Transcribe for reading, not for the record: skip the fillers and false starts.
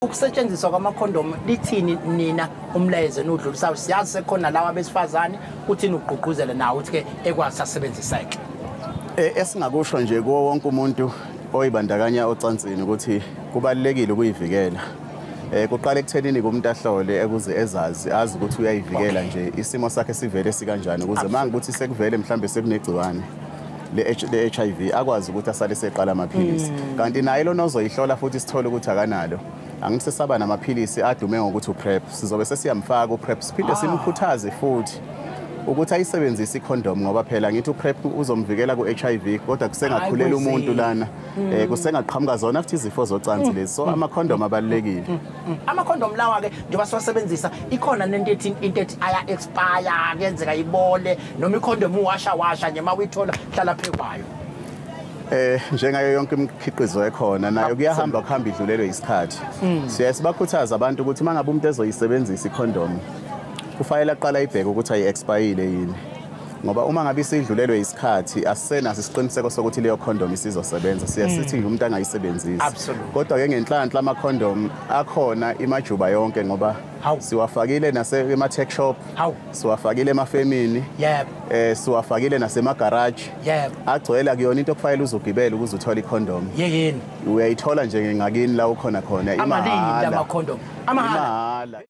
Ukusetshenziswa kwamakhondomu, lithini nina umlayezo enudlulisayo? Siyazi sekhona lawa besifazane, uthini ugqugquzele nawo ukuthi ke ekwazi asebenziseke? Esingakusho nje kuwo wonke umuntu oyibandakanya ocansini ukuthi kubalulekile ukuyivikela. Kuqala ekuthenini kumuntu ahlole ukuze ezazi, azi ukuthi uyayivikela nje, isimo sakhe sivele sikanjani, ukuze manje ukuthi sekuvele mhlambe sekunegciwane le HIV akwazi ukuthi asale seqala amaphilisi. Kanti naye lona ozoyihlola futhi sithole ukuthi akanalo, angithi sesaba namaphilisi adume ngokuthi uPrep, sizobe sesiyamfaka uPrep, siphinde simkhuthaze futhi ukuthi ayisebenzise icondom, ngoba phela ngithi uPrep uzomvikela ku-HIV, kodwa kusengakhulela umuntu lana, kusengaqhamuka zona futhi izifo zocansi lezi, so ama-condom abalulekile. Amakhondomu lawa ke, njengoba siwasebenzisa, ikhona nento ethi into ethi aya expire, kuyenzeka ibole, noma ikhondomu uwasha washa nje mawuyithola hlala phekwayo? Njengayo yonke imikhiqizo ekhona, nayo kuyahamba kuhamba idlulelwe isikhathi. Siyaye sibakhuthaza abantu ukuthi mangabe umuntu ezoyisebenzisa icondom, kufanele aqala ibheke ukuthi ayi-expire yini, ngoba uma ngabe isidlulelwe isikhathi, asisenaso isiqiniseko sokuthi leyo condom isizosebenza, siye sithi umuntu angayisebenzisi. Kodwa-ke ngenhlanhla ama-condom akhona imajuba yonke, ngoba siwafakile nasema-tuck shop, siwafakile emafemini, siwafakile nasemagaraji, agcwele. Akuyona into okufanele uzogibela ukuze uthole icondom. Yeyini? Uyayithola nje ngakini la ukhona khona. Amalini? Imahhala. Lamakhondomu amahhala? Imahhala.